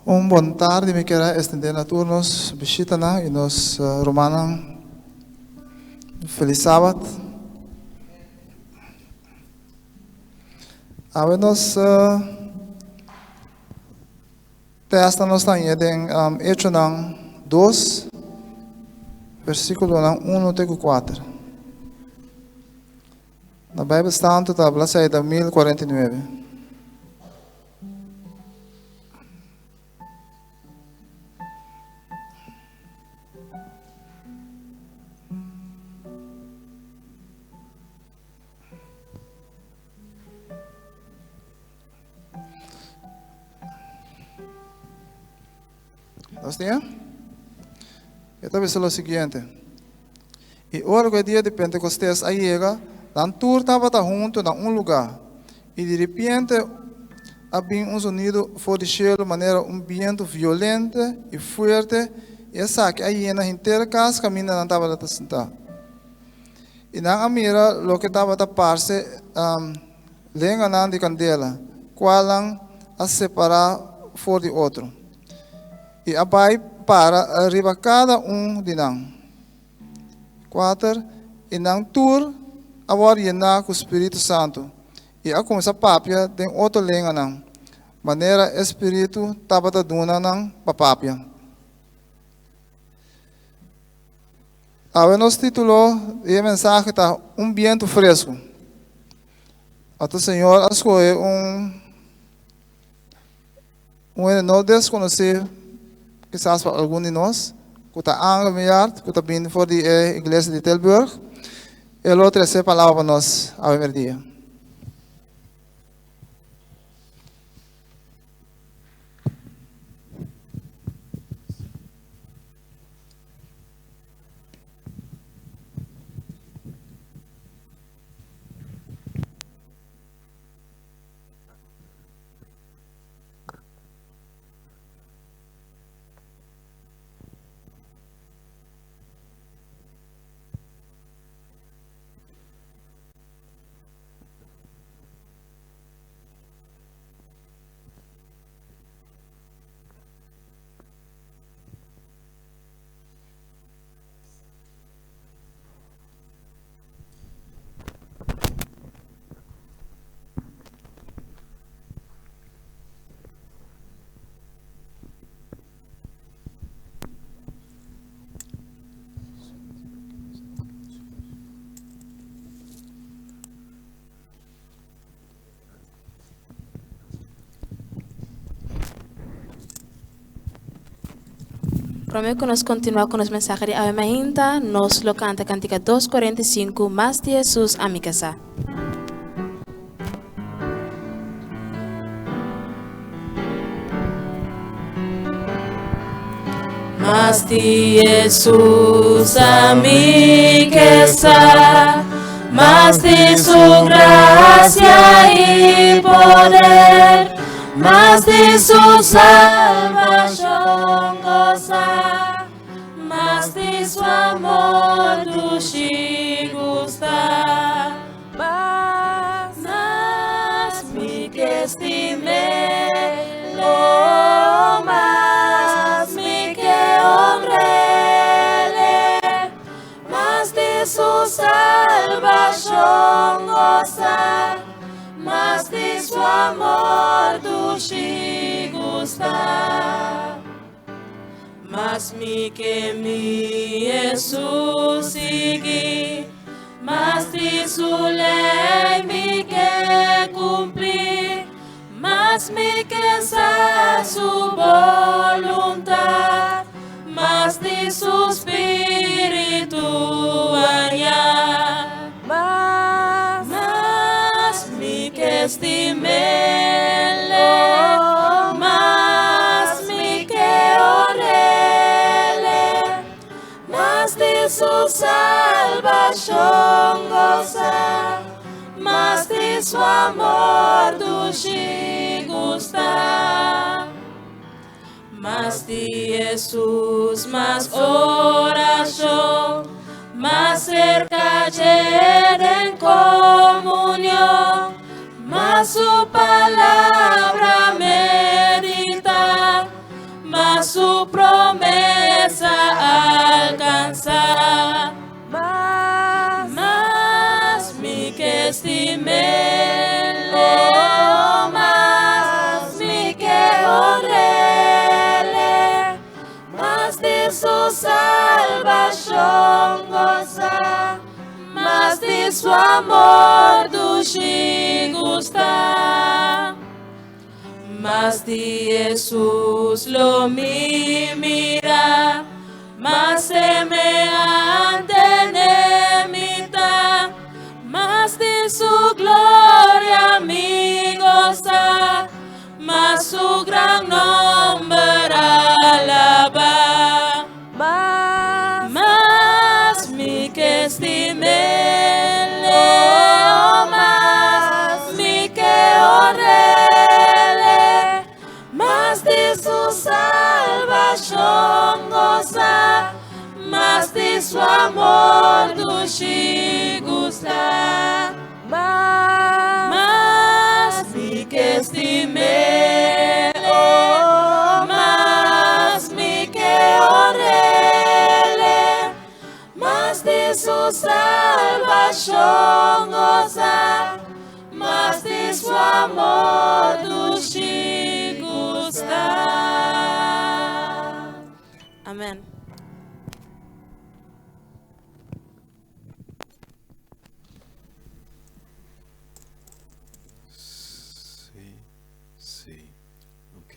Un bon tardi mi kier a extende na tur nos bishitanan y nos rumannan. Feliz Sabat. Awe nos testa nos ta haña den Echonan 2, versiculonan 1 te cu 4. Na Bijbel Santo ta bladzijde 1049. Nos tin? E ta bisa lo siguiente. I ora ku e dia di Pentekostes a yega, nan tur tabata huntu na un lugá. I di ripiente a bin un zonido for di shelu manera un bientu violente i fuerte, i esaki a yena henter kas kaminda nan tabata ta sintá. I nan a mira loke tabata parse lenganan di kandela, kualnan a separá for di otro, i a bai para riba kada un di nan. Kuater, i nan tur a wòrdu yená ku spiritu santu i a kuminsá papia den otro lenganan, manera e spiritu tabata duna nan pa papia. Awe nos título di e mensahe ta Un bientu fresku. Anto Señor a skohe un un hende no deskonosí kisas pa algun di nos ku ta Angel Miljard ku ta bini for di e iglesia di Tilburg. E lo trese palabra pa nos awe merdia. Prome ku nos kontinuá ku nos mensahe di awe mainta, nos lo kanta kantika 245, Mas di Hesus a mi kasá. Mas di Hesus a mi kasá, mas di su grasia i poder, mas di su salbashon gosá, mas di su amor dushi gustá. Mas mi ke stim'é, lo mas mi ke honr'é, mas di su salbashon gosá, mas di su amor dushi gustá. Mas mi ke mi Hesus sigui, mas di su lei mi ke kumpli, mas mi ke sa su boluntat, mas di su spiritu haña. Mas mi ke stim'El, mas mi ke or'El, mas di su salbashon gosa, mas di su amor dushi gusta. Mas di Hesus, mas orashon, mas serka dje den komunion, mas su palabra meditá. di su amor dushi gusta. Mas di Jesus lo mi mira, mas semehante n'e mi ta, mas di su gloria mi gosa, mas su gran nomber alaba. Mas mi ke stim'El, oh mas mi ke honr'El, mas di su salbashon gosa, mas di su amor dushi gusta. Mas mi ke stim'El, oh mas mi ke honr'El, mas di su salbashon gosa, mas di su amor dushi gusta. Amen. Sí, sí, ok.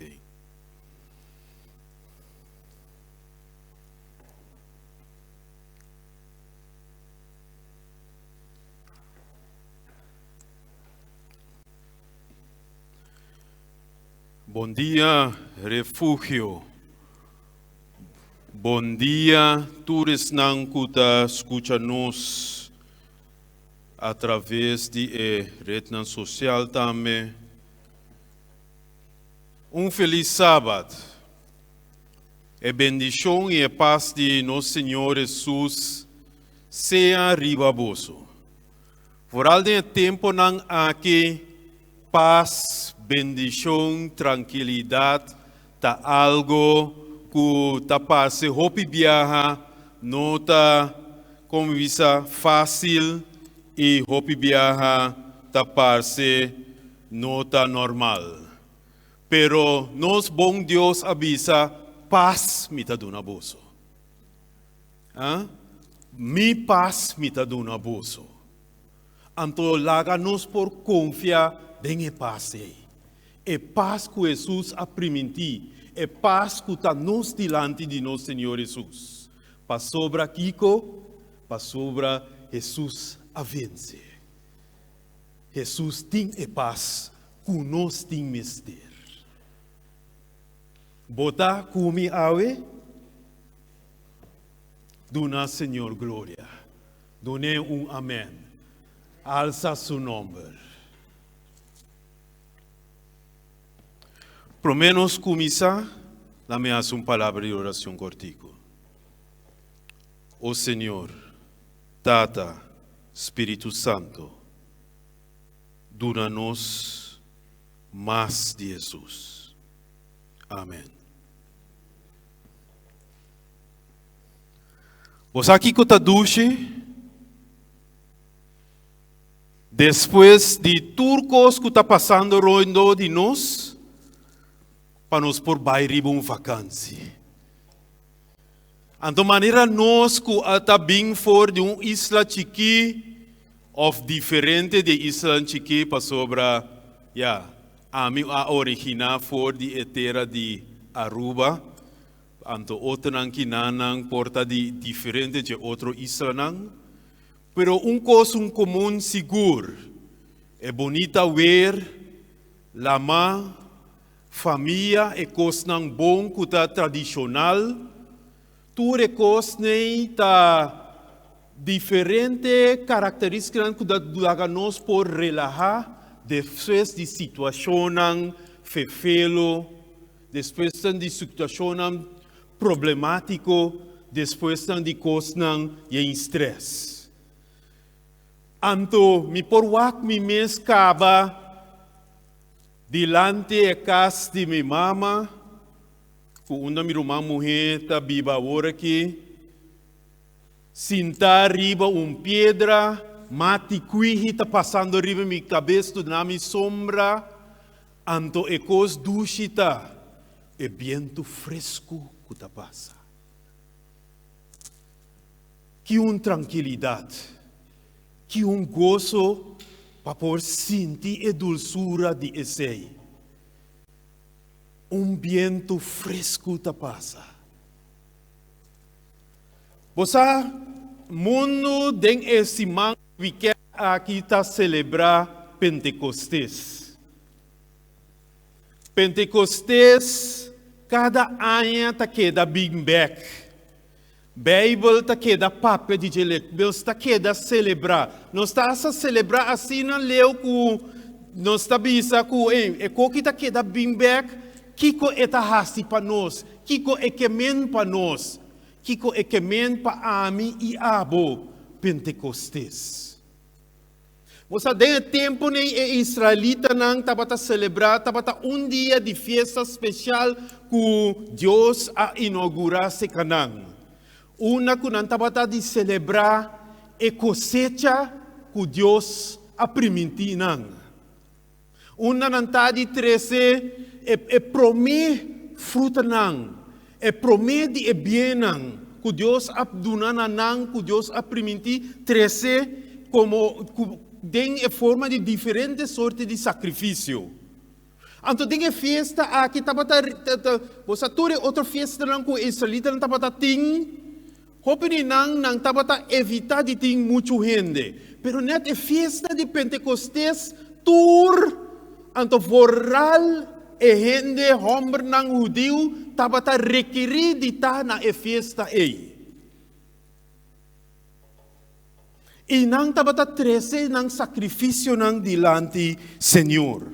Bon dia, refugio. Bon dia tur esnan ku ta skucha nos atraves di e retnan sosial tambe. Un felis sabat. E bendishon i e pas di nos Señor Hesus sea riba boso. Foral den e temponan aki, pas, bendishon, trankilidat ta algo ku ta parse hopi biaha no ta, komo bisa, fásil i hopi biaha ta parse no ta normal. Pero nos bon Dios a bisa, Pas mi ta duna boso. Ah, mi pas mi ta duna boso. Anto laga nos por konfia den e pas ei. E pas ku Hesus a primintí, e pas ku ta nos dilanti di nos Señor Hesus. Pasobra kiko? Pasobra Hesus a vense. Hesus tin e pas ku nos tin mester. Bo ta ku mi awe? Duna Señor gloria. Dun'é un amèn. Alsa su nòmber. Promé nos kuminsá, lami hasi un palabra di orashon kòrtiku. O Señor, Tata, Spiritu Santu, duna nos mas di Hesus. Amèn. Bo sa kiko ta dushi? Despues di tur kos ku ta pasando rondó di nos, pa nos por bai riba un vakansi. Anto manera nos ku a ta bin for di un isla chikí òf diferente di e islanan chikí pasobra, ya, ami a originá for di e tera di Aruba, Anto otronan kinanan por ta di diferente dje otro islanan, pero un kos un komun sigur, e bonita weer, lama, famia, e kosnan bon ku ta tradishonal, tur e kosnei ta diferente karakterístikanan ku ta laga nos por relahá despues di situashonnan fefelo. Despuesnan di situashonnan problemátiko, despuesnan di kosnan yen strès. Anto mi por wak mi mes kaba dilanti e kas di mi mama, ku unda mi ruman muhé ta biba awor aki, sintá riba un piedra, mati kuihi ta pasando riba mi kabes duna mi sombra. Anto e kos dushi ta e bientu fresku ku ta pasa. Ki un trankilidat! Ki un goso pa por sinti e dulsura di esei! Un bientu fresku ta pasa. Bo sa, mundu den e siman wikènt aki ta selebrá Pentekostes. Pentekostes kada aña ta keda bin bèk. Beibel ta keda papia di dje, nos ta keda selebrá. Nos ta hasta selebrá asina leu ku nos ta bisa ku ey, e koki ta keda bin bèk, kiko e ta hasi pa nos? Kiko e ke men pa nos? Kiko e ke men pa ami i abo? Pentekostes. Bo sa, den e tempunan e israelitanan tabata selebrá, tabata un dia di fiesta spesial ku Dios a inougurá serka nan. Una ku nan tabata di selebrá e kosecha ku Dios a primintí nan. Unda nan ta di trese e promé frutanan, e promé di e biennan ku Dios a duna na nan, ku Dios a primintí trese komo ku den e forma di diferente sorte di sakrifisio. Anto den e fiesta aki tabata, bo sa tur e otro fiestanan ku e israelitanan tabata tin, Hopi di nan, nan tabata evitá di tin muchu hende. Pero nèt e fiesta di Pentekostes tur, anto vooral e hende hòmbernan hudiu tabata rekirí di ta na e fiesta ei. I nan tabata trese nan sakrifisionan dilanti Señor.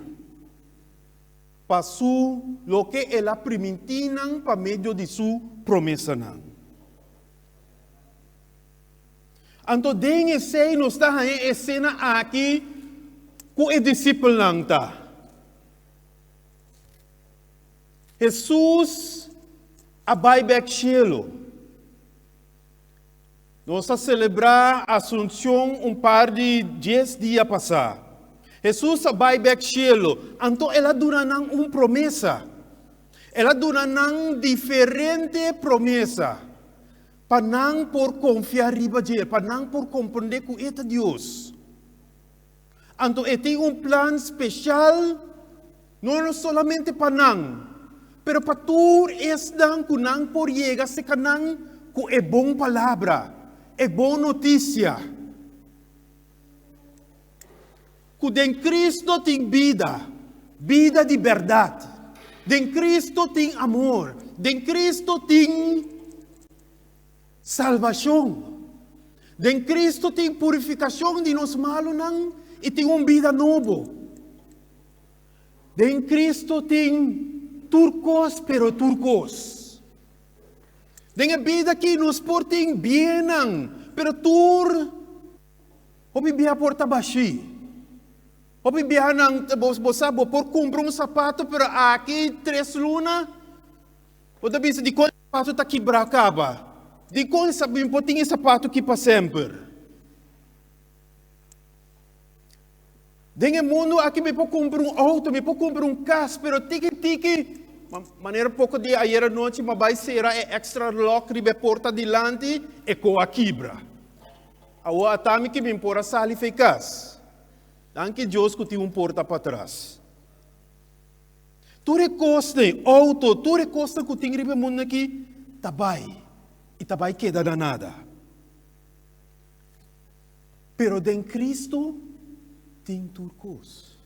Pa su loke el a primintí nan pa medio di su promesanan. Anto den esei nos ta haña e esena aki ku e disipelnan ta. Hesus a bai bèk shelu. Nos a selebrá Asunshon un par di dies dia pasá. Hesus a bai bèk shelu, anto el a duna nan un promesa. El a duna nan diferente promesa pa nan por konfia riba dje, pa nan por komprondé ku e ta Dios. Anto e tin un plan speshal, no solamente pa nan, pero pa tur esnan ku nan por yega serka nan ku e bon palabra, e bon notisia, ku den Kristo tin bida, bida di bèrdat, den Kristo tin amor, den Kristo tin Salbashon. Den Kristu tin purifikashon di nos malunan i tin un bida nobo. Den Kristu tin tur kos, pero tur kos. Den e bida aki nos por tin biennan, pero tur hopi bia por ta bashí. Hopi biahanan bo sa bo por kumpra un sapato, pero aki tres luna Bo ta bisa, Dikon e sapato ta kibrá kaba? Dikon mi por tin e sapato aki pa semper? Den e mundu aki mi por kumpra un outo, mi por kumpra un kas, pero tiki tiki, manera poko dia ayer anochi mi a bai sera e extra lock riba e porta dilanti, e ko a kibra. Awor ata mi ki mi por a sali fei kas. Danki Dios ku tin un porta patras. Tur e kosnan, outo, tur e kosnan ku tin riba e mundu aki ta bai i ta bai keda na nada. Pero den Kristu tin tur kos.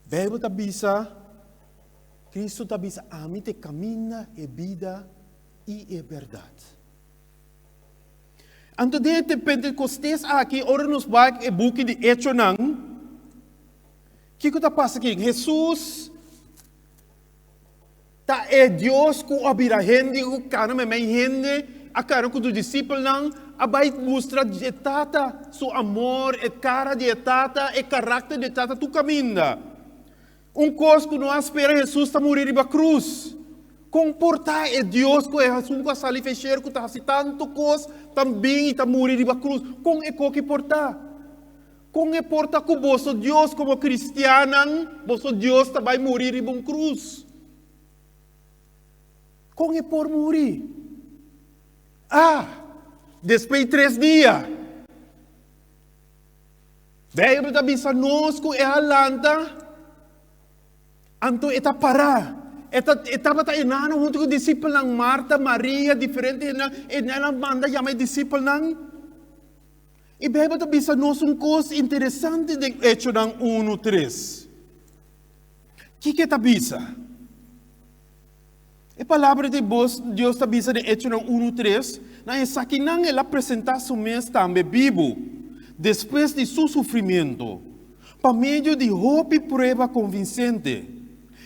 Beibel ta bisa, Kristu ta bisa, Ami ta e kaminda, e bida i e bèrdat. Anto den e Pentekostes aki, ora nos bai e buki di Echonan, kiko ta pasa aki? Hesus ta e Dios ku a bira hende, ku kana meimei hende, a kana ku su disipelnan, a bai mustra e Tata su amor, e kara di e Tata, e karakter di e Tata tur kaminda. Un kos ku no a spera Hesus ta muri riba krus. Kon por ta e Dios ku e hasun ku a sali fesher ku ta hasi tantu kos tan bin i ta muri riba krus? Kon e koki por ta? Kon e por ta ku boso Dios komo kristiannan, boso Dios ta bai muri riba un krus? Kon e por muri? Ah! Despues di tres dia. Bijbel ta bisa nos ku e a lanta, anto e ta pará. E ta e tabata enano huntu ku disipelnan, Marta, Maria, diferente hendenan. E nan a manda yama e disipelnan. E Bijbel ta bisa nos un kos interesante den Echonan unu, tres. Kiko e ta bisa? E palabra di bos Dios ta bisa den Echonan unu, tres, Na esakinan el a presentá su mes tambe bibu, despues di su sufrimentu, pa medio di hopi prueba konvinsente.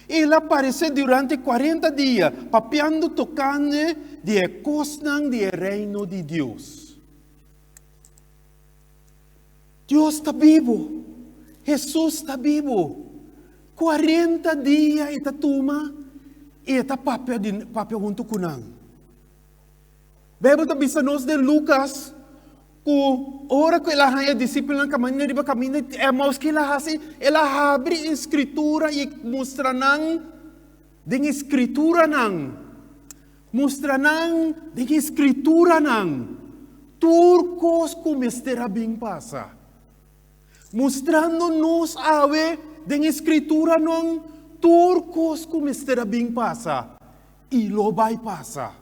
El a paresé durante kuarenta dia, papiando tokante di e kosnan di e Reino di Dios. Dios ta bibu! Hesus ta bibu! 40 dia e ta tuma i e ta papia di papia huntu ku nan. Beibel ta bisa nos den Lukas ku ora ku el a haña e disipelnan kaminda riba kaminda di Emmaus, ke el a hasi? El a habri e Skritura i mustra nan den e Skrituranan. Mustra nan den e Skrituranan tur kos ku mester a bin pasa. Mustrando nos awe den e Skrituranan tur kos ku mester a bin pasa i lo bai pasa.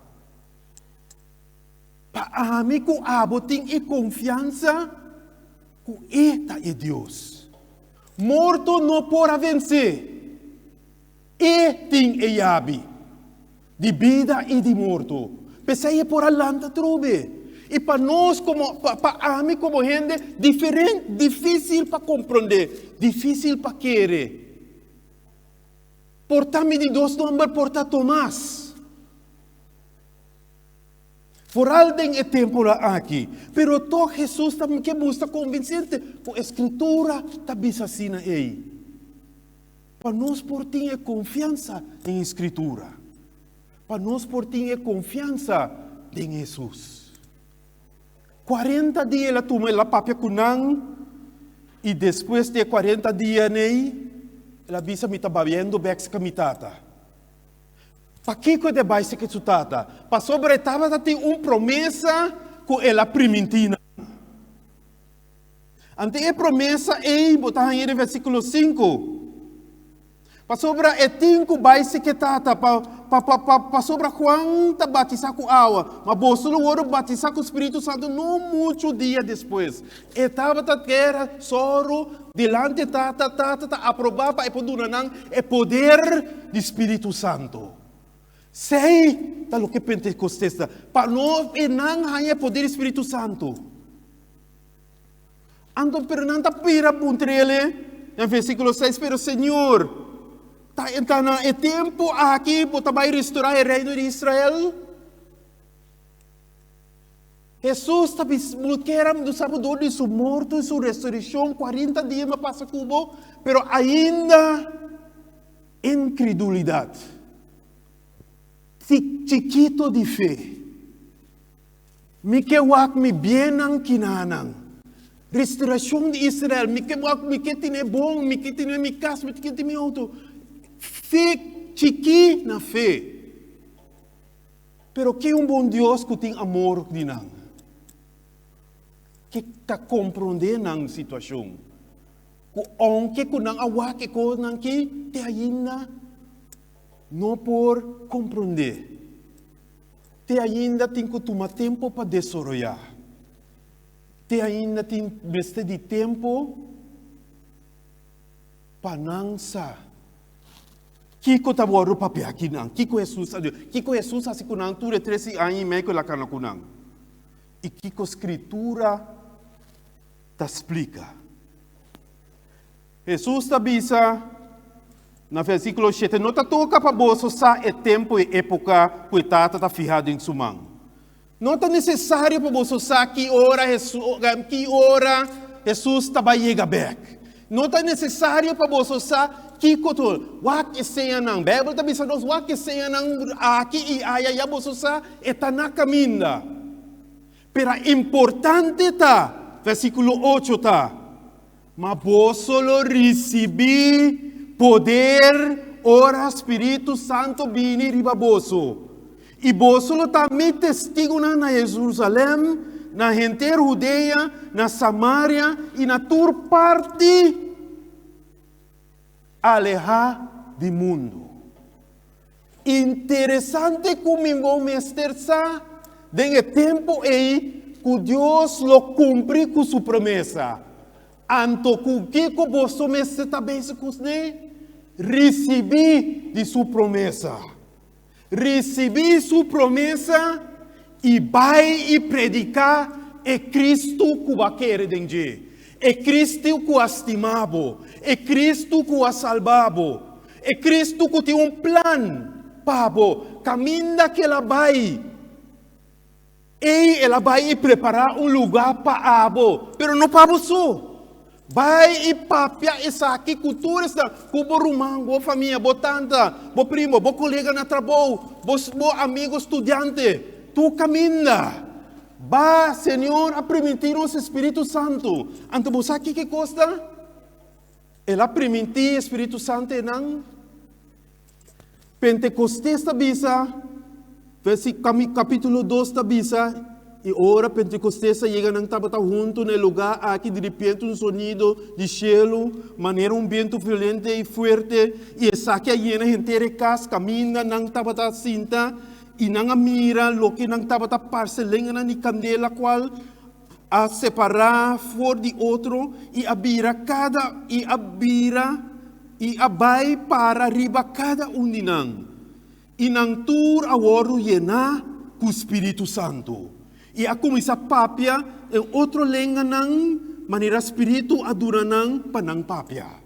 Pa ami ku abo tin e konfiansa ku e ta e Dios. Morto no por a vens'é. E tin e yabi di bida i di morto. P'esei e por a lanta atrobe. I pa nos komo, pa, pa ami komo hende, diferent, difísil pa komprondé, difísil pa kere. Por ta mi di dos nòmber por ta Tomas. Foral den e tempunan aki. Pero tòg Hesus ta ke mustra konvinsente ku e Skritura ta bisa asina ei. Pa nos por tin e konfiansa den e Skritura. Pa nos por tin e konfiansa den Hesus. 40 dia el a tuma, el a papia ku nan, i despues di e 40 dianan ei, el a bisa, Mi ta babiendo bèk serka mi Tata. Pakiko e ta bai serka su Tata? Pasobra e tabata tin un promesa ku el a primintí nan. Ante e promesa ei bo ta haña den versíkulo sinku. Pasobra e tin ku bai seke Tata, pa, pa, pa, pa, pasobra Juan ta batisá ku awa, ma boso lo wòrdu batisá ku Spiritu Santu no muchu dia despues. E tabata kere sòru dilanti Tata, Tata ta aprobá pa e por duna nan e poder di Spiritu Santu. Sei ta loke Pentekostes ta, pa no e nan haña e poder di Spiritu Santu. Anto pero nan ta bira puntr'el den versíkulo 6, Pero Señor, ta ta na e tempu aki bo ta bai restorá e reino di Israel? Hesus ta bis kier a sa bo dor di su morto i su resurekshon 40 dia a pasa ku bo, pero ainda inkredulidat, chikito di fe. Mi ke wak mi biennan kinanan. Restaurashon di Israel. Mi ke wak, mi ke tene bon, mi ke tene mi kas, mi ke tene mi outo. Fe chikí na fe. Pero ke un bon Dios ku tin amor di nan. Ke ta komprondé nan situashon. Ku ounke ku nan a wak e kosnan ki, te ainda no por komprondé. Te ainda tin ku tuma tempu pa desaroyá. Te ainda tin mester di tempu pa nan sa kiko ta wòrdu papia akinan, kiko Hesus a di, kiko Hesus hasi ku nan tur e tresi aña i mei ku el a kana ku nan, i kiko Skritura ta splika. Hesus ta bisa na versíkulo shete, No ta toka pa boso sa e tempu i époka ku e Tata ta fihá den su man. No ta nesesario pa boso sa ki ora ki ora Hesus ta bai yega bèk. No ta nesesario pa boso sa kiko tur. Wak e señanan. Beibel ta bisa nos, Wak e señanan aki i aya, ya boso sa e ta na kaminda. Pero importante ta, versíkulo ocho ta, Ma boso lo risibí poder ora Spiritu Santu bini riba boso, i boso lo ta mi testigunan na Jerusalèm, na henter Hudea, na Samaria i na tur parti alehá di mundu. Interesante ku mi bo mester sa den e tempu ei ku Dios lo kumpli ku su promesa. Anto ku kiko boso mester ta bezig kusné? Risibí di su promesa. Risibí su promesa i bai i prediká e Kristu ku bo a kere den dje, e Kristu ku a stima bo, e Kristu ku a salba bo, e Kristu ku tin un plan pa bo. Kaminda ku el a bai, ei el a bai i prepará un lugá pa abo, pero no pa bo so. Bai i papia esaki ku tur esnan, ku bo ruman, bo famia, bo tanta, bo primo, bo kolega na trabou, bo bo amigo studiante, tur kaminda. Ba, Señor a primintí nos e Spiritu Santu. Anto bo sa kiko e kos ta? El a primintí e Spiritu Santu einan. Pentekostes ta bisa, kapítulo dos ta bisa, I ora Pentekostes a yega nan tabata huntu na e lugá aki, diripiente un sonido di shelu, manera un bientu violente i fuerte, i esaki a yena henter e kas kaminda nan tabata sinta, i nan a mira loke nan tabata parse lenganan di kandela kual a separá for di otro i a bira kada i a bira i a bai para riba kada un di nan. I nan tur a wòrdu yená ku Spiritu Santu i a kuminsá papia den otro lenganan manera Spiritu a duna nan pa nan papia.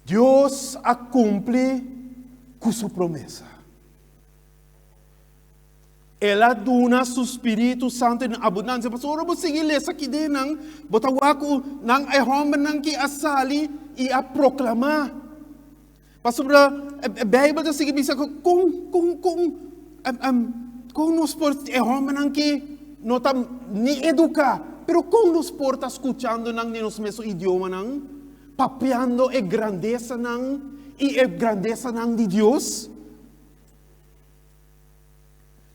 Dios a kumpli ku su promesa. El a duna su spiritu santu en abundansia. Pasobra ora bo sigui lesa ki den nan, bo ta wak ku nan e hòmbernan ki a sali i a proklamá. Pasobra e Beibel ta sigui bisa ku kon kon kon kon nos por e hòmbernan ki no ta ni eduká, pero kon nos por ta skuchando nan den nos mesun idiomanan, papiando e grandesanan i e grandesanan di Dios?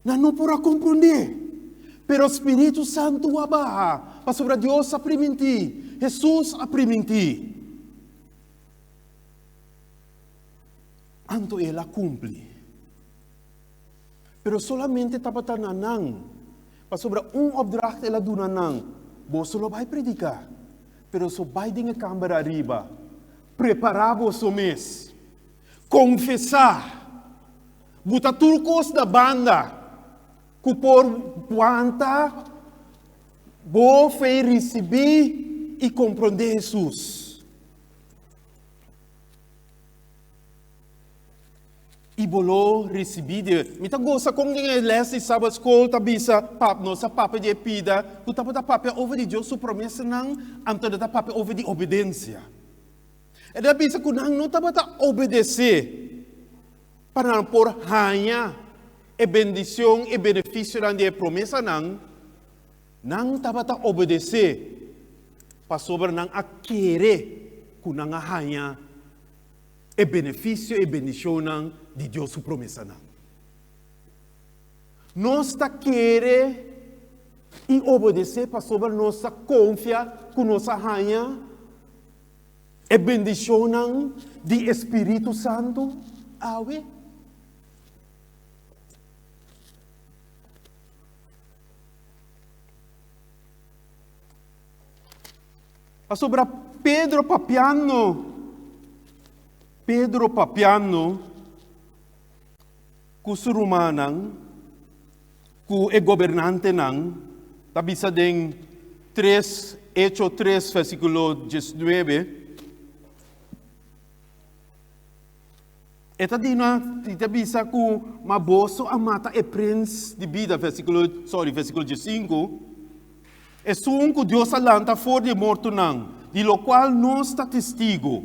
Nan no por a komprondé. Pero Spiritu Santu a baha, pasobra Dios a primintí, Hesus a primintí. Anto el a kumpli. Pero solamente tabata na nan, pasobra un opdracht el a duna nan, Boso lo bai prediká, pero so bai den e kamber ariba, prepará boso mes. Konfesá. Buta tur kos na banda ku por wanta bo fe risibí i komprondé Hesus. I bo lo risibí di Mi ta gosa kon den e lès di Sabbath School ta bisa pap nos a papia di e pida ku tabata papia over di Dios su promesanan anto ta papia over di obedensia. E ta bisa ku nan no tabata obedesé pa nan por haña e bendishon i benefisionan di e promesanan, nan tabata obedesé pasobra nan a kere ku nan a haña e benefisio i bendishonnan di Dios su promesanan. Nos ta kere i obedesé pasobra nos ta konfia ku nos a haña E bendishonnan di e Spiritu Santu awe. Pasobra Pedro papiando, Pedro papiando ku su rumannan, ku e gobernantenan, ta bisa den tres Echo tres versíkulo diesnuebe, E ta dina, i ta bisa ku ma boso a mata e prins di bida, versíkulo, sorry, versíkulo diesinku, esun ku Dios a lanta for di e mortonan, di lokual nos ta testigu.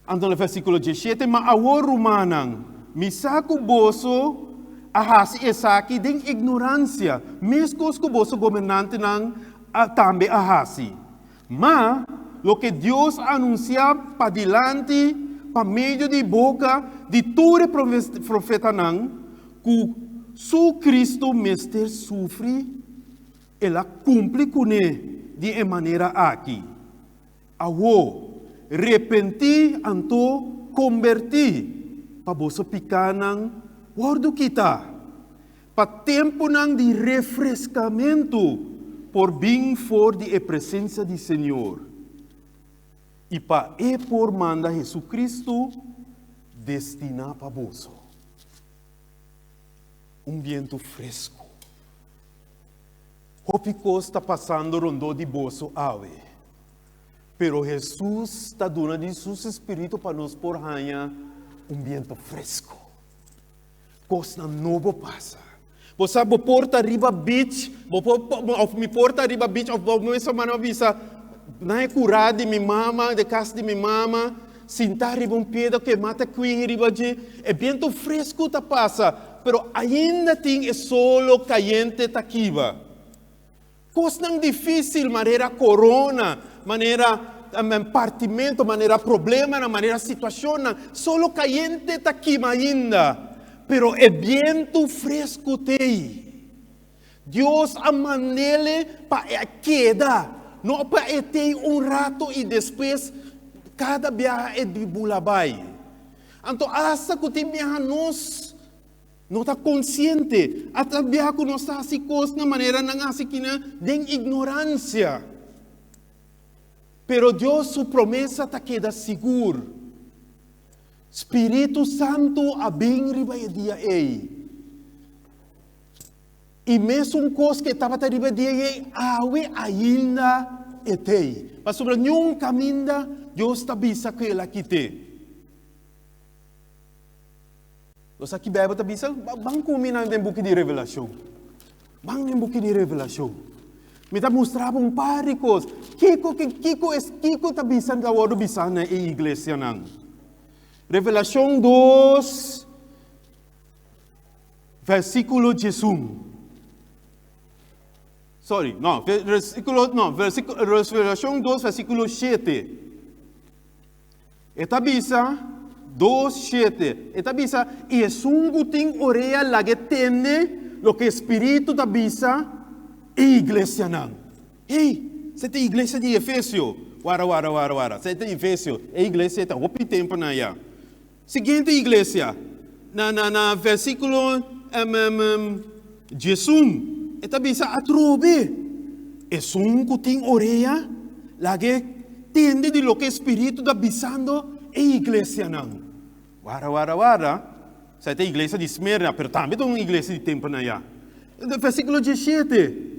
Anto na versíkulo diesshete, Ma awor, rumannan, mi sa ku boso a hasi esaki den ignoransia, meskos ku boso gobernantenan tambe a hasi. Ma loke Dios a anunsiá padilanti pa medio di boka di tur e profetanan, ku su Kristu mester sufri, el a kumpli kuné di e manera aki. Awor, repentí anto kombertí, pa boso pikánan wòrdu kitá, pa tempunan di refreskamentu por bin for di e presensia di Señor, i pa E por manda Hesukristu destiná pa boso. Un bientu fresku. Hopi kos ta pasando rondó di boso awe, pero Hesus ta duna di su spiritu pa nos por haña un bientu fresku. Kosnan nobo pasa. Bo sa, bo por ta riba beach, bo por, of mi por ta riba beach, of bo mes mano a bisa, na e kurá di mi mama, de kas di mi mama, sintá riba un piedra ku e mata kwihi riba dje, e bientu fresku ta pasa, pero ainda tin e solo kayente ta kiba. Kosnan difísil manera korona, manera partimentu, manera problemanan, manera situashonnan, solo kayente ta kima ainda, pero e bientu fresku t'ei. Dios a mand'ele pa e keda, no pa e t'ei un rato i despues kada biaha e di bula bai. Anto asta ku tin biaha nos no ta konsiente, asta biaha ku nos ta hasi kos na manera nan a hasi kina den ignoransia. Pero Dios su promesa ta keda sigur. Spiritu Santu a bin riba e dia ei. I mesun kos ku e tabata riba e dia ei, awe ainda e t'ei. Pasobra niun kaminda Dios ta bisa ku el a kit'é. Nos sa ki Beibel ta bisa? Ban ku mi nan den buki di Revelashon. Ban den buki di Revelashon. Mi ta mustra bo un par di kos. Kiko, kiko, kiko ta bisa ta wòrdu bisá na e iglesianan? Revelashon dos. Versíkulo 11. Sorry, no, versíkulo, no, versíkulo, Revelashon 2, versíkulo 7. E ta bisa, 2, 7, e ta bisa, i esun ku tin orea lag'e tende loke e Spiritu ta bisa e iglesianan. Hey, esei ta e iglesia di Efesio. Wara, wara, wara, wara. Esei ta Efesio. E iglesia ta hopi tempu na ya. Siguiente iglesia, na na na versíkulo 11, e ta bisa atrobe, Esun ku tin orea, lag'é tende di loke e Spiritu ta bisando e iglesianan. Warda, warda, warda, esei ta e iglesia di Smirna, pero tambe ta un iglesia di tempunan ya. Versíkulo 17.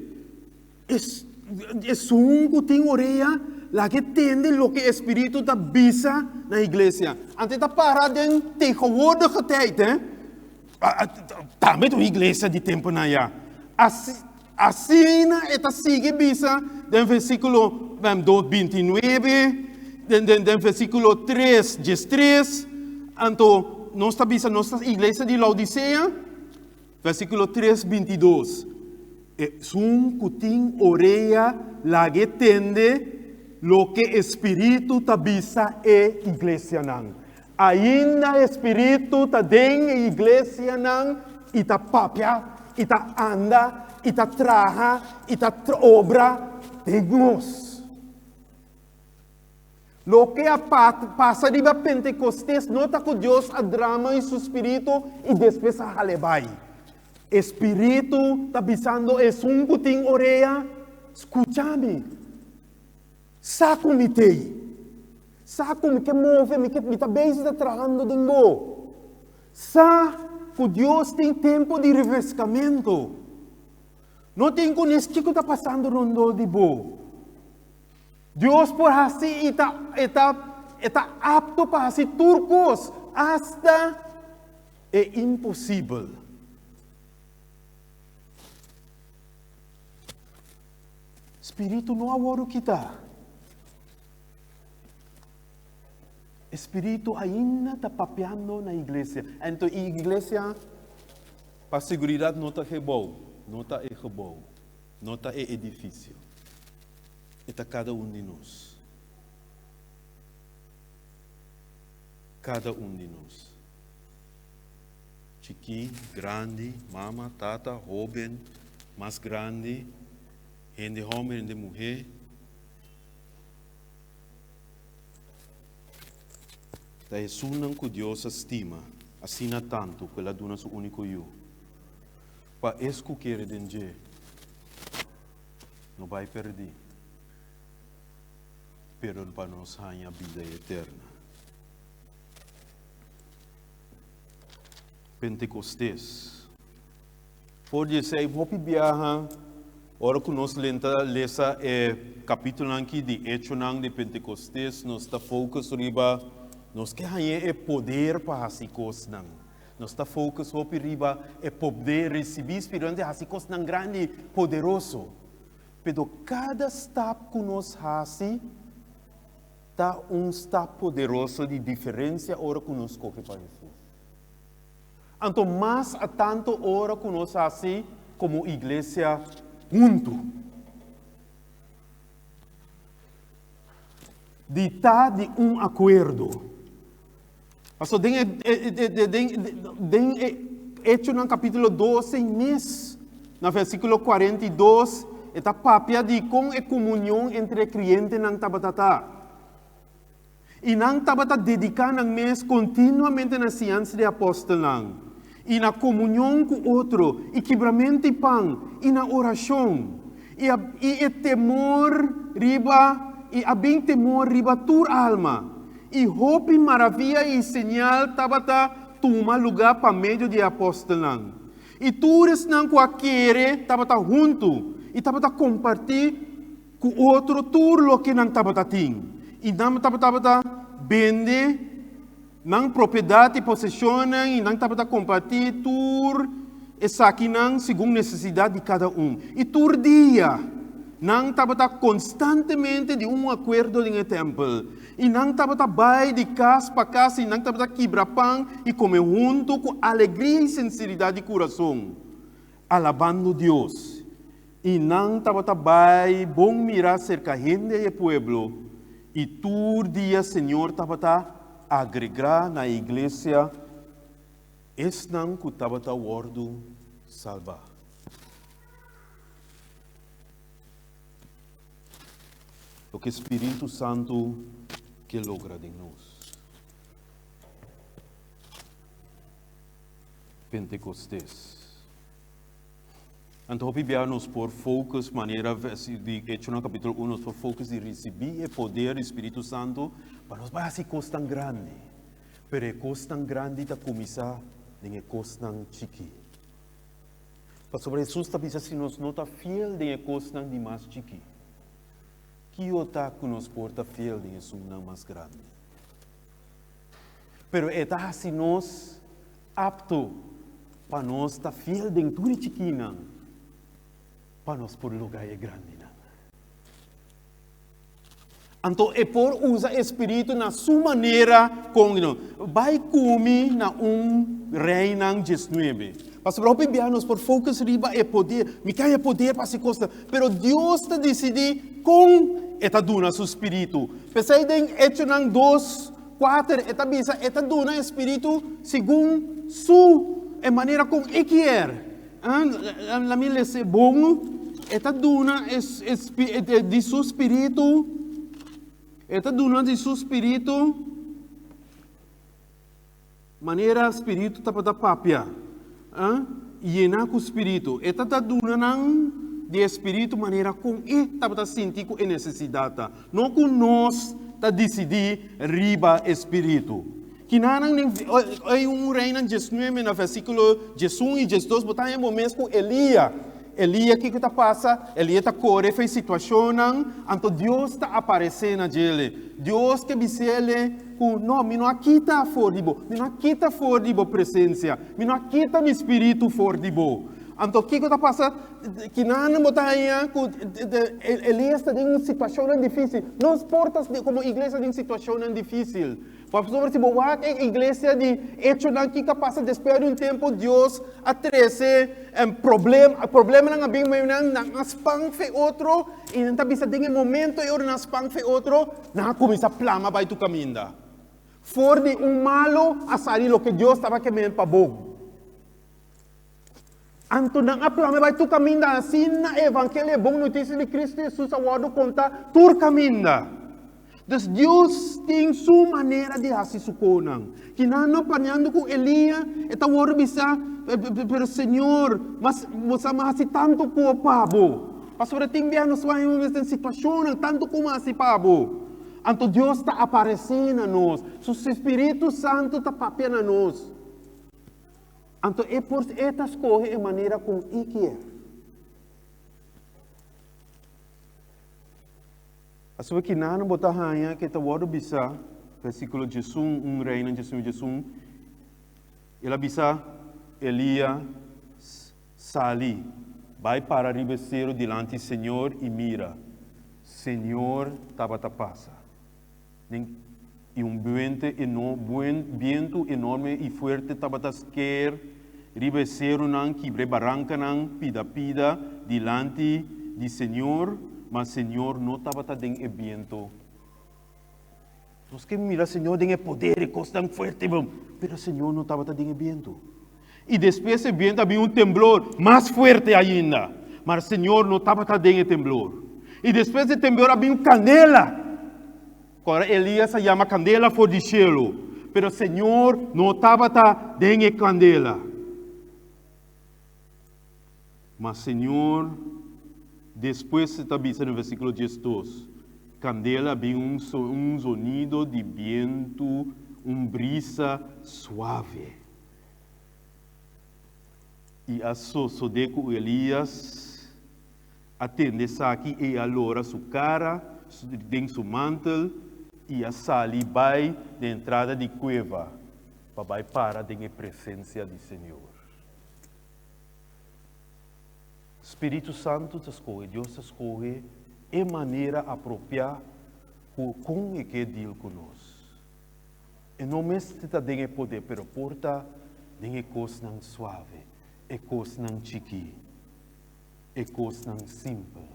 Esun ku tin orea, laga e tende loke e Spiritu ta bisa na iglesia. Anto e ta para den tegenwoordige tijd, hè? Tambe ta un iglesia di tempunan ya. Asina e ta sigui bisa den versíkulo 2:29, den versíkulo 3, 13. Anto nos ta bisa nos ta iglesia di Laodisea. Versíkulo 3, 22, Esun ku tin orea lag'é tende loke e Spiritu ta bisa e iglesianan. Ainda e Spiritu ta den e iglesianan i ta papia, i ta anda, i ta traha, i ta obra den nos. Loke a pasa riba Pentekostes no ta ku Dios a drama i su spiritu i despues a hal'é bai. E spiritu ta bisando esun ku tin orea, Skucha mi. Sa ku mi t'ei. Sa ku mi ke move, mi ke, mi ta bezig ta trahando den bo. Sa ku Dios tin tempu di refreskamentu. No tin ku nes kiko ta pasando rondó di bo. Dios por hasi i ta e ta e ta apto pa hasi tur kos, asta e imposibel. Spiritu no a wòrdu kitá. E spiritu ainda ta papiando na iglesia. Anto e iglesia, pa seguridat, no ta gebou, no ta e gebou, no ta e edifisio. E ta kada un di nos. Kada un di nos. Chikí, grandi, mama, tata, hóben, mas grandi, hende hòmber, hende muhé. Ta esunnan ku Dios a stima asina tantu ku el a duna su úniko Yu, pa es ku kere den dje no bai pèrdí, pero pa nos haña bida eterna. Pentekostes. For di esei hopi biaha ora ku nos lenta lesa e kapítulonan aki di Echonan di Pentekostes nos ta focus riba nos ke haña e poder pa hasi kosnan. Nos ta focus hopi riba e poder risibí Spiritu Santu hasi kosnan grandi poderoso. Pero kada stap ku nos hasi ta un stap poderoso di diferensia ora ku nos skohe pa Hesus. Anto mas a tanto ora ku nos hasi komo iglesia huntu. Di ta di un akuerdo. Paso den e, den, den e Echonan kapítulo 12 mes, na versíkulo 42, e ta papia di kon e komunion entre e krientenan tabata ta. I nan tabata dediká nan mes kontinuamente na siñansa di e apòstelnan, i na komunion ku otro, i kibramentu di pan, i na orashon. I a i e temor riba i a bin temor riba tur alma. I hopi maravia i señal tabata tuma lugá pa medio di e apòstelnan. I tur esnan ku a kere tabata huntu i tabata kompartí ku otro tur loke nan tabata tin, i nan tabata bende nan propiedat i poseshonnan, i nan tabata kompartí tur esakinan segun nesesidat di kada un. I tur dia nan tabata konstantemente di un akuerdo den e tèmpel, i nan tabata bai di kas pa kas, i nan tabata kibra pan i kome huntu ku alegria i sinseridat di kurason, alabando Dios. I nan tabata bai bon mirá serka hende e pueblo, i tur dia Señor tabata agregá na e iglesia esnan ku tabata wòrdu salbá. Loke Spiritu Santu ke logra den nos. Pentekostes. Anto hopi bia nos por focus manera di Echonan capítulo 1 nos por focus di ricibi e poder di Spiritu Santo pa nos bai haci cosnan grandi. Pero e cosnan grandi ta cuminsa den e cosnan chiki. Pasobra Jesus ta bisa si nos no ta fiel den e cosnan di mas chiki, kio ta cu nos por ta fiel den esunnan mas grandi? Pero e ta haci nos Apto pa nos ta fiel den tur e chikinan, pa nos por logra e grandinan. Anto e por usa e spiritu na su manera kon no. Bai ku mi na un Reinan diesnuebe. Pasobra hopi bia nos por focus riba e poder. Mi ke haña poder pa hasi kosnan. Pero Dios ta disidí kon e ta duna su spiritu. P'esei den Echonan dos Kuater, e ta bisa e ta duna e spiritu segun su e manera kon e kier. La mi lesa e bon. E ta duna e di su spiritu, e ta duna di su spiritu manera spiritu tabata papia. Yena ku spiritu. E ta duna nan di e spiritu manera kon e tabata sinti ku e nesesidat ta. No ku nos ta disidí riba e spiritu. Kinanan den ei un Reinan diesnuebe na versíkulo diesun i diesdos bo ta haña bo mes ku Elia. Elia kiko ta pasa? Elia ta kore for e situashonnan, anto Dios ta aparesé na djele. Dios ke bis'ele ku, No, mi no a kita for di bo, mi no a kita for di bo presensia, mi no a kita mi spiritu for di bo. Anto kiko ta pasa? Kinan bo ta haña ku Elias ta den un situashonnan difísil. Nos por ta komo iglesia den situashonnan difísil. Pasobra si bo wak e iglesia di Echonan kiko a pasa despues di un tempu Dios a trese problema, problemanan a bin medio nan, nan a span fe otro i nan ta bisa den e momento ei ora nan a span fe otro nan a kuminsá plama bai tur kaminda. For di un malu a sali loke Dios tabata ke men pa bon. Anto nan a plama bai tur kaminda, asina e evangelio, e bon notisia di Kristu Hesus a wòrdu kontá tur kaminda. Dus Dios tin su manera di hasi su konan. Kinan no paneando ku Elia, e ta wòrdu bisá, Pero Señor, mas bo sa mi a hasi tantu ku pa bo. Pasobra tin bia nos wak mes den situashonnan tantu ku mi a hasi pa bo. Anto Dios ta aparesé na nos, su Spiritu Santu ta papia na nos. Anto e por e ta skohe e manera kon e kier. Asoba kinan bo ta haña ke ta wòrdu bisa, versíkulo 11, un Reinan 11, 11, el a bisa Elia, Sali, bai para riba e seru dilanti Señor i mira, Señor tabata pasa. Den i un buente eno buen bientu enorme i fuerte tabata sker riba e serunan, kibra e barankanan pida pida dilanti di Señor, ma Señor no tabata den e bientu. Nos ke mira Señor den e poder, e kosnan fuerte, pero Señor no tabata den e bientu. I despues e bientu a bin un temblor mas fuerte ainda, maar Señor no tabata den e temblor. I despues di temblor a bin un kandela. Kora Elias a yama kandela for di shelu, pero Señor no tabata den e kandela. Ma Señor, despues e ta bisa den versíkulo 12, kandela a bin un un zonido di bientu, un brisa suave. I a sosodé ku Elias a tende esaki i a lora su kara den su mantel i a sali bai den entrada di kueva pa bai para den e presensia di Señor. Spiritu Santu ta skohe, Dios ta skohe e manera apropiá ku kon e ke deal ku nos. E no mester ta den e poder, pero por ta den e kosnan suave, e kosnan chikí, e kosnan simpel,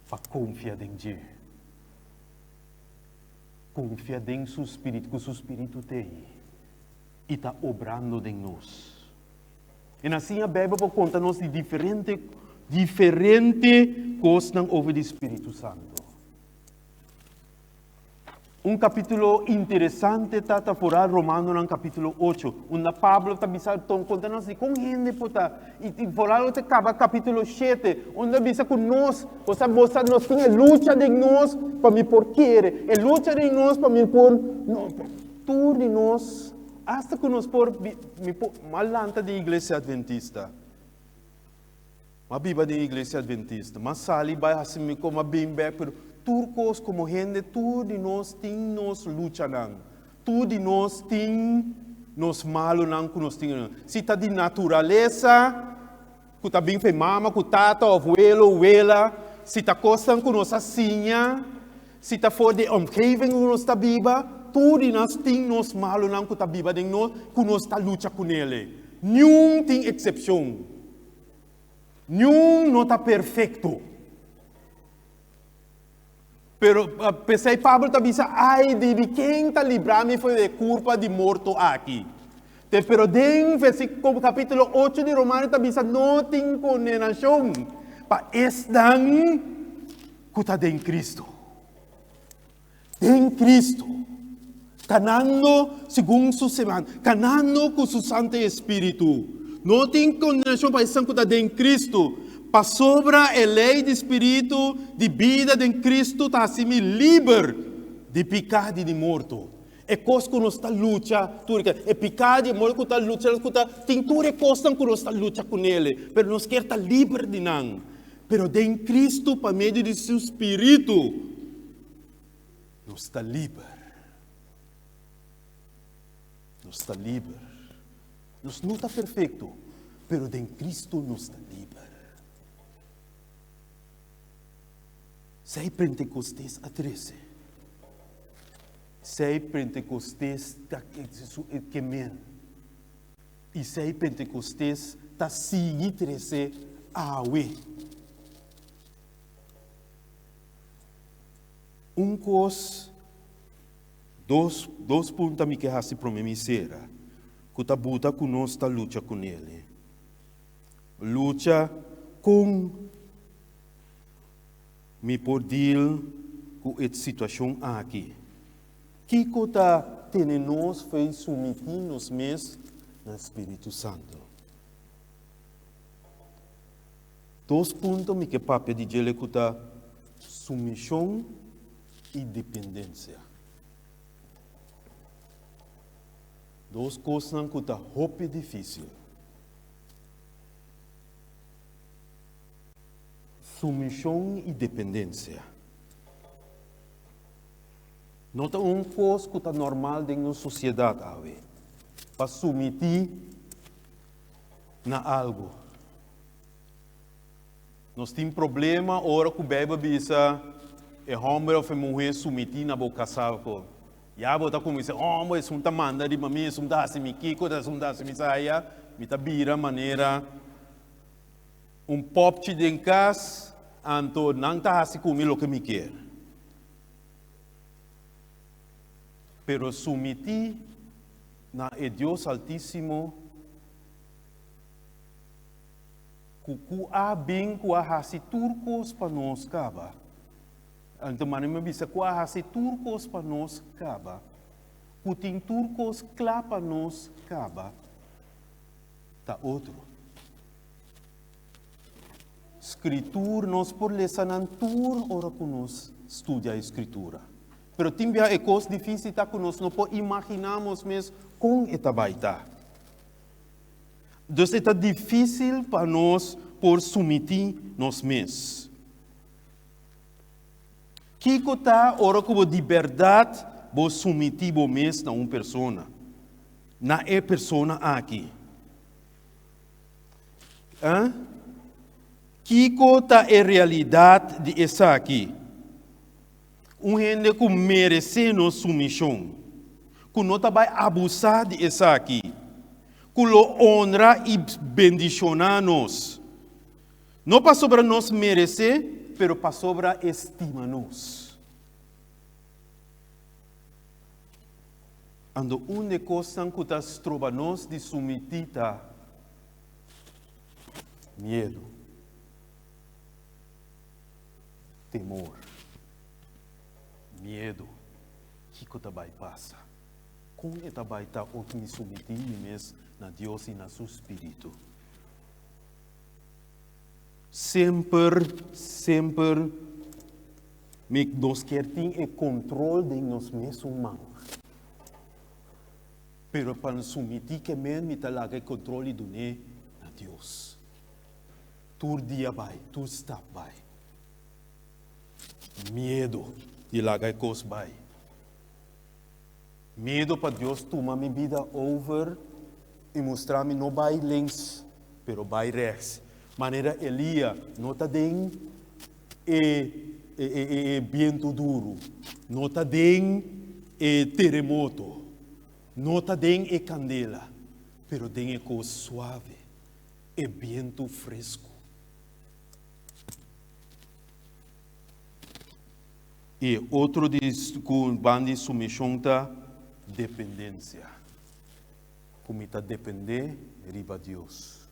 pa konfia den dje. Konfia den su spiritu, ku su spiritu t'ei i ta obrando den nos. En asina Bijbel por konta nos di diferente diferente kosnan over di Spiritu Santu. Un kapítulo interesante ta ta foral Romanonan kapítulo 8, unda Pablo ta bisa ton konta nos di kon hende por ta i, i foral te kaba kapítulo 7, unda bisa ku nos, osa bosa nos tin e lucha den nos pa mi por kere, e lucha den nos pa mi por no, tur di nos hasta ku nos por mi por mal lanta di iglesia adventista. M'a biba den iglesia adventista, m'a sali bai hasi mi kos, m'a bin bek, pero tur kos komo hende, tur di nos tin nos luchanan, tur di nos tin nos malunan ku nos tin. Si ta di naturalesa, ku ta bin fe mama ku tata òf welo, wela, si ta kosnan ku nos a siña, si ta for di e omgeving ku nos ta biba, tur di nos tin nos malunan ku ta biba den nos, ku nos ta lucha kunele. Niun tin eksepshon. Niun no ta perfekto. Pero p'esei Pablo ta bisa, Ai di mi, ken ta libra mi for di e kurpa di morto aki? Te pero den versíkulo kapítulo 8 di Romano ta bisa, no tin kondenashon pa esnan ku ta den Kristu. Den Kristu, kanando segun su seman, kanando ku su Santu Espíritu. No tin kondenashon pa esnan ku ta den Kristu, pasobra e lei di Spiritu di bida den Kristu ta hasi mi liber di piká di di morto. E kos ku nos ta lucha tur e e piká di e morto ku ta lucha ku ta tin tur e kosnan ku nos ta lucha kunele, pero nos kier ta liber di nan. Pero den Kristu pa medio di su Spiritu nos ta liber. Nos ta liber. Nos no ta perfekto, pero den Kristu nos ta liber. Sei Pentekostes a trese. Sei Pentekostes ta ke men. I sei Pentekostes ta sigui trese awe. Un kos, dos, dos punta mi ke hasi prome mi sera, ku ta buta ku nos ta lucha kunele. Lucha kon mi por deal ku e situashon aki. Kiko ta tene nos fe sumití nos mes na Spiritu Santu? Dos punto mi ke papia di djele ku ta sumishon i dependensia. Dos kosnan ku ta hopi difísil. Sumishon i dependensia. No ta un kos ku ta normal den nos sosiedat awe pa sumití na algu. Nos tin problema ora ku Beibel bisa e hòmber òf e muhé sumití na bo kasá. Ya bo ta kuminsá, oh, esun ta manda riba mi, esun ta hasi mi kiko, esun ta hasi mi saya. Mi ta bira manera un popchi den kas, anto nan ta hasi ku mi loke mi kier. Pero sumití na e Dios Altísimo ku ku a bin ku a hasi tur kos pa nos kaba. Anto mane mi a bisa ku a hasi tur kos pa nos kaba, ku tin tur kos kla pa nos kaba, ta otro. Skritur nos por lesa nan tur ora ku nos studia e Skritura. Pero tin bia e kos difísil ta ku nos no por imaginá nos mes kon e ta bai ta. Dus e ta difísil pa nos por sumití nos mes. Kiko ta ora ku bo di bèrdat bo sumití bo mes na un persona, na e persona aki? Eh? Kiko ta e realidat di esaki? Un hende ku meresé nos sumishon, ku no ta bai abusá di esaki, ku lo onra i bendishoná nos. No pasobra nos meresé, pero pasobra e stima nos. Ando un di e kosnan ku ta stroba nos di sumití ta miedu, temor, miedu. Kiko ta bai pasa? Kon e ta bai ta ora mi sumití mi mes na Dios i na su spiritu? Semper, semper mi nos kier tin e control den nos mesun man. Pero pa nos sumití ke men mi ta laga e control i dun'é na Dios. Tur dia bai, tur stap bai. Miedo di laga e kos bai. Miedo pa Dios tuma mi bida over i mustra mi no bai links, pero bai rechts. Manera Elia no ta den e e e e bientu duru, no ta den e teremoto, no ta den e kandela, pero den e kos suave, e bientu fresku. E otro di ku ban di sumishon ta dependensia, ku mi ta dependé riba Dios.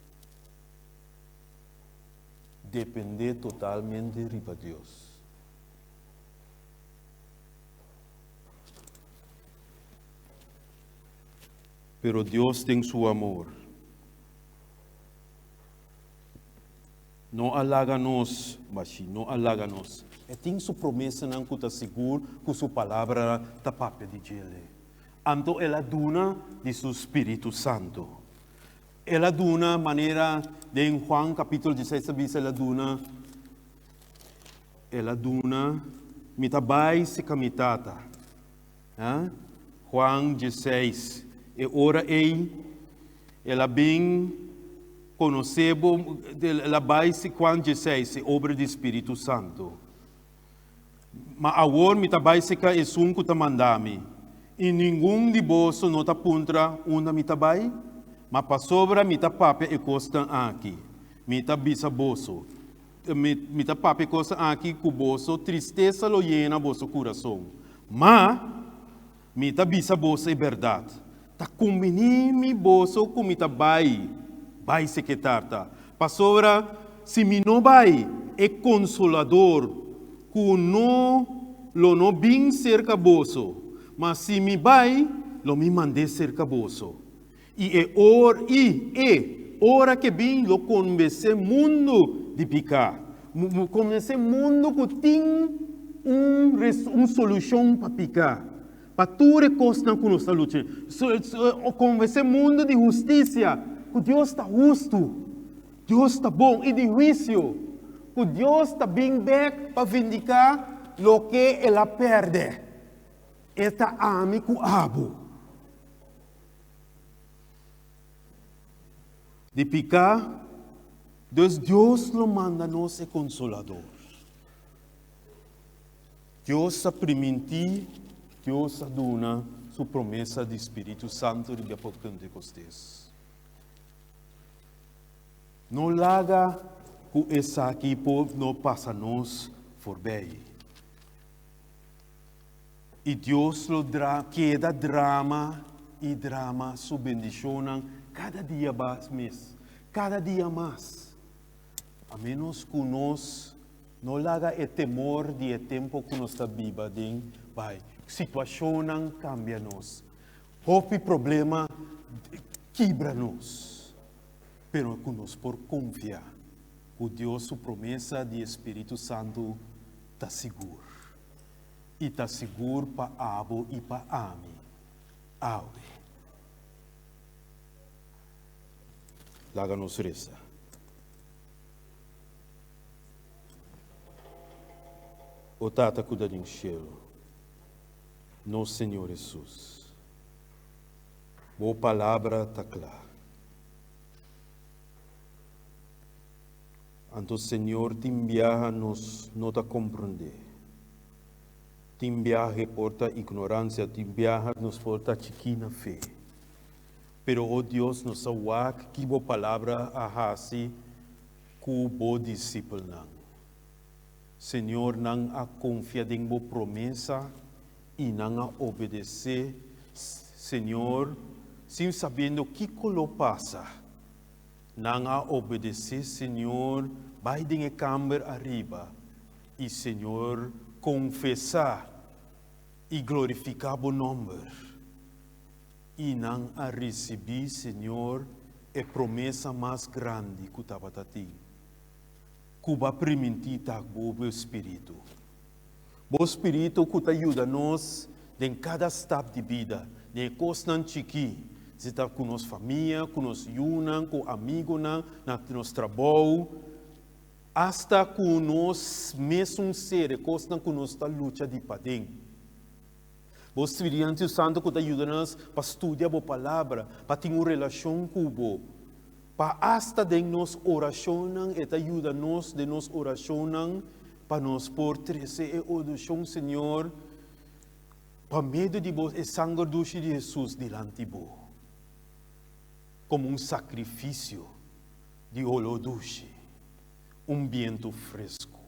Dependé totalmente riba Dios. Pero Dios den su amor No a laga nos bashí, no a laga nos. E tin su promesanan ku ta sigur ku su palabra ta papia di djele. Anto el a duna di su spiritu santu. El a duna manera den Juan kapítulo dieseis ta bisa el a duna, el a duna, mi ta bai seka mi Tata. Ha? Juan dieseis. E ora ei el a bin konosé bo, el a bai si Juan dieseis, e obra di Spiritu Santu. Ma awor mi ta bai seka esun ku ta manda mi, i ningun di boso no ta puntra unda mi ta bai, ma pasobra mi ta papia e kosnan aki, mi ta bisa boso, Mi, mi ta papia e kosnan aki ku boso, tristesa lo yena boso kurason. Ma, mi ta bisa boso e bèrdat, ta kumbiní mi boso ku mi ta bai, bai seke tarta. Pasobra si mi no bai, e Konsolador ku no lo no bin serka boso, ma si mi bai, lo mi mand'é serka boso. I e or i e ora ke bin lo konbensé mundu di piká, konbensé mundu ku tin un un solushon pa piká, pa tur e kosnan ku nos ta lucha. Konbensé mundu di hustisia, ku Dios ta hustu, Dios ta bon, i di huisio, ku Dios ta bin bèk pa vindiká loke el a pèrdè. E ta ami ku abo. Di piká, dus Dios lo manda nos e Konsolador. Dios a primintí, Dios a duna su promesa di Spiritu Santu riba e Pentekostes. No laga ku esaki por no pasa nos forbei. I Dios lo dra keda drama i drama su bendishonnan kada dia bas mes, kada dia mas. A ménos ku nos no laga e temor di e tempu ku nos ta biba den bai. Situashonnan kambia nos. Hopi problema kibra nos. Pero ku nos por konfia ku Dios su promesa di e Spiritu Santu ta sigur. I ta sigur pa abo i pa ami awe. Laga nos resa. O Tata ku ta den shelu, nos Señor Hesus, Bo palabra ta kla. Anto Señor tin biaha nos no ta komprondé. Tin biaha e por ta ignoransia, tin biaha nos por ta chikí na fe. Pero, o Dios, nos a wak ki bo palabra a hasi ku bo disipelnan. Señor, nan a konfia den bo promesa i nan a obedesé, Señor, sin sabiendo kiko lo pasa. Nan a obedesé Señor, bai den e kamber ariba, i Señor, konfesá i glorifiká bo nòmber. I nan a risibí, Señor, e promesa mas grandi ku tabata tin, ku bo a primintí ta bo bo Spiritu. Bo Spiritu ku ta yuda nos den kada stap di bida, den e kosnan chikí, si ta ku nos famia, ku nos yunan, ku amigunan, na nos trabou, asta ku nos mesun ser, e kosnan ku nos ta lucha di paden. Bo Spiritu Santu ku ta yuda nos pa studia bo Palabra, pa tin un relashon ku bo, pa asta den nos orashonnan e ta yuda nos den nos orashonnan pa nos por trese e orashon, Señor, pa medio di bo e sanger dushi di Hesus dilanti bo, komo un sakrifisio di oló dushi, un bientu fresku.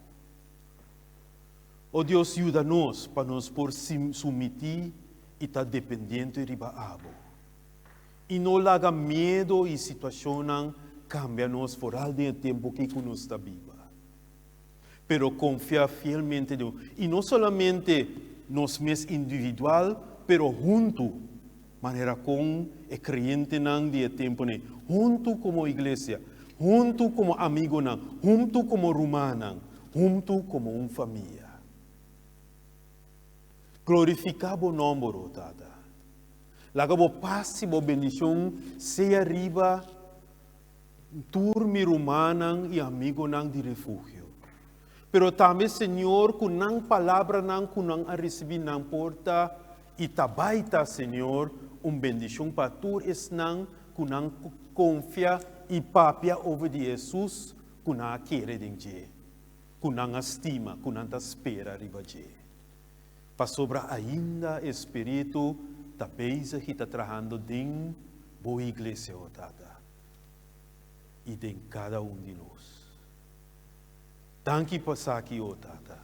O Dios, yuda nos pa nos por sumití i ta dependiente riba abo. I no laga miedo i situashonnan kambia nos foral den e tempu aki ku nos ta biba. Pero konfia fielmente den bo. I no solamente nos mes individual, pero huntu, manera kon e kreyentenan di e tempu nei, huntu komo iglesia, huntu komo amigunan, huntu komo rumannan, Huntu komo un famia. Glorifiká bo nòmber, o Tata. Laga bo pas i bo bendishon sea riba tur mi rumannan i amigonan di refugio. Pero tambe, Señor, ku nan palabranan ku nan a risibí nan por ta i ta bai ta, Señor, un bendishon pa tur esnan ku nan konfia i papia over di Hesus ku nan a kere den dje, ku nan a stima, ku nan ta spera riba dje. Pasobra ainda e Spiritu ta bezig i ta trahando den Bo iglesia, o Tata, i den kada un di nos. Danki pa esaki, o Tata.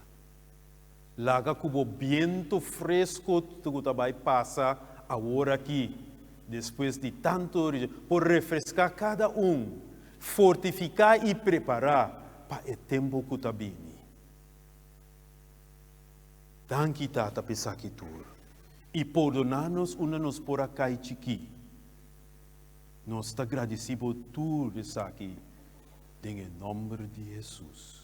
Laga ku Bo bientu fresku ku ta bai pasa awor aki, despues di tantu, por refreská kada un. Fortifiká i prepará pa e tempu ku ta bini. Danki Tata pa esaki tur. I pordoná nos unda nos por a kai chikí. Nos ta gradisí bo tur esaki den e nòmber di Hesus.